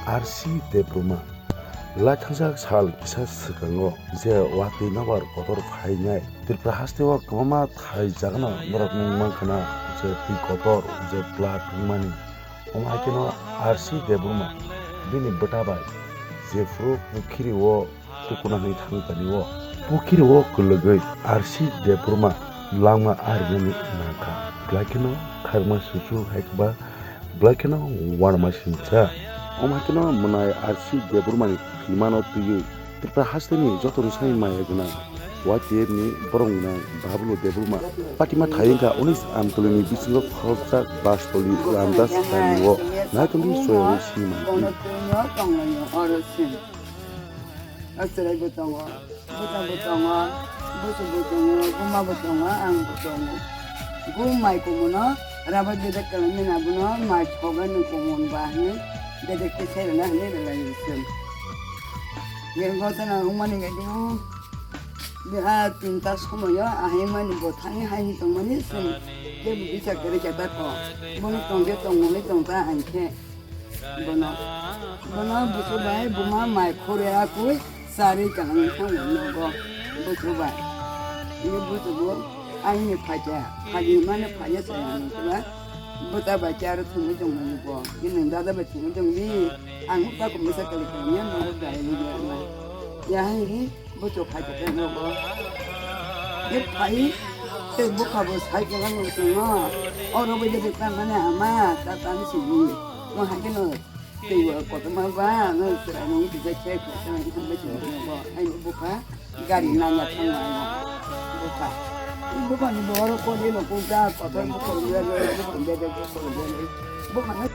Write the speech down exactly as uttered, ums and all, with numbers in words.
R C Debbarma. Laithangsa sal kisa swkango je watwi nobar kotor phainai Tripura hasteo kwbangma thai jagano norok wng mankha je twi kotor je blood wngmani. Omo hai kheno R C Debbarma bini bwta bai jephuru pukhiri o tukuna hwnwi thang tani o. Pukhiri o kwlwgwi R C Debbarma langma arinani nangkha. Belai kheno kharma susu hai khe ba belai kheno uanama sinsa. Omo hai kheno mwnai R C Debbarmani thwimano twiwi Tripura hasteni joto rwsani maya gwnang Y T F ni borok gwnang Bablu Debbarma patima thai wngkha unis Amtwlwini bisingo khoroksa Bastoli Ramdas Tamni o naitugwi soyagwi sini mangkha. Bono twino tonglaio oro sin. Aswraibo tongo, bwsabo tongo, bwswkbo tongo, bumabo tongo, angbo tongo. Bo mai kumono raba bedek kwlaimani abono mai thogani kumon ba hwnwi bedek khe serena hwnwi rwlaio chwng. Ye gotana wngmani khe bo biha tinta somoyo ahai mani bo thani haini tongmani chwng kebo bisa kwrwi khe ta ko. Bono tongkhe tongmani tongta ang khe. Bono, bono busu bai buma mai khore akui sari kaham thang nogo busu bai. Ini busu bo aini phaja, phaji mane phaja saya ni kula. Buta bai char thumi jong ni bo. Ini dada bai thumi jong ni. Ang ta ko misa kali kali ya nogo dai ni ya. Ya ini Buchuk hai khe tei nogo. Ye phai, tei bukha bo sai khe nang sung no. Oro bo jadi tang mane ama, ta tang si ni. No hai khe no, tei wo kotorma ba, no sira no kisa khe khe tang khe tang khe nogo. Ai bukha, gari nanya thang ma no. Bukha. Bukha ni bo oro ko ni no ko ga, kotor bukha ni ya no, bukha ni ya no, bukha ni ya no. Bukha ni